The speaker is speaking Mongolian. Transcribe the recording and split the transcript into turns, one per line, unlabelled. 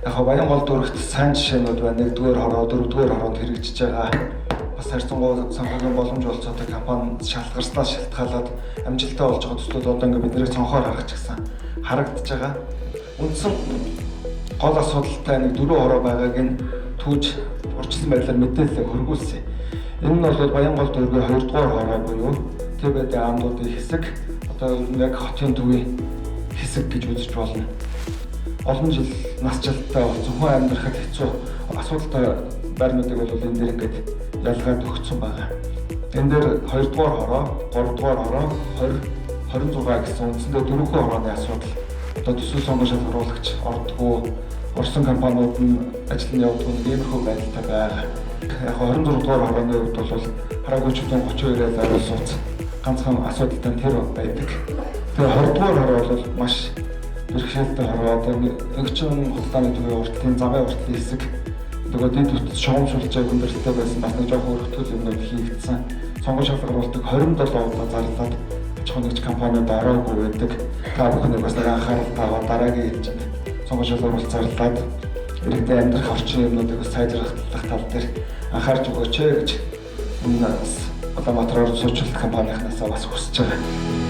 Яг Баянгол дүүрэгт сайн жишээнүүд байна. 1-р хороо, 4-р хороонд хэрэгжиж байгаа. Бас харьцангуй санхүүгийн боломж олцоотой компани шалгарснаас шалтгаалаад амжилттай болж байгаа төслүүд одоо ингээд бидний цонхоор харах ч гэсэн харагдаж байгаа. Үндсэн гол асуудалтай нэг дөрвөн хороо байгааг нь түүж урьдчилсан байдлаар мэдээлэл хөргүүлсэн. Энэ нь бол Баянгол дүүргийн 2-р хороо буюу ТБД аамдуудын хэсэг, одоо яг хотын төвийн хэсэг гэж үзэж болно. Олон жил насжилттай зөвхөн амьдрахад хэцүү асуудалтай байрнуудыг бол энэ дээр ингээд ялгаад өгсөн байгаа. Энэ дээр 2-р хороо, 3-р хороо, 20, 26 гэсэн үндсэндээ дөрвөн хорооны асуудал. Одоо төсөв сонгон шалгаруулагч ордгоо, орсон компаниуд нь ажил нь явдггүй нэг иймэрхүү байдалтай байгаа. Яг 26 дугаар хорооны хувьд бол хараагүй чүтэн 32-аас орой сууц ганцхан асуудалтай нь тэр байдаг. Тэгээ 20 дугаар хороо бол маш бэрхшээлтэй хороо. Одоо өнгөчин худалдааны төвийн уртлын замын уртлын хэсэг нөгөө дэд бүтц шугамшуулж хүндрэлтэй байсан бас нэг жоохон өргөтгөл юмнууд хийгдсэн. Сонгон шалгаруулдаг 27 удаа зарлаад аж ахуйн нэгж компаниуд ороогүй байдаг. Та бүхнийг бас нэг анхаарал таваа дараагийн ээлжинд сонгон шалгаруулалт зарлаад иргэдийн амьдрах орчин юмнуудыг бас сайжруулах тал дээр анхаарч өгөөч гэж энэ бас Улаанбаатар орон суучлалт компанийнхнаас бас хүсэж байгаа.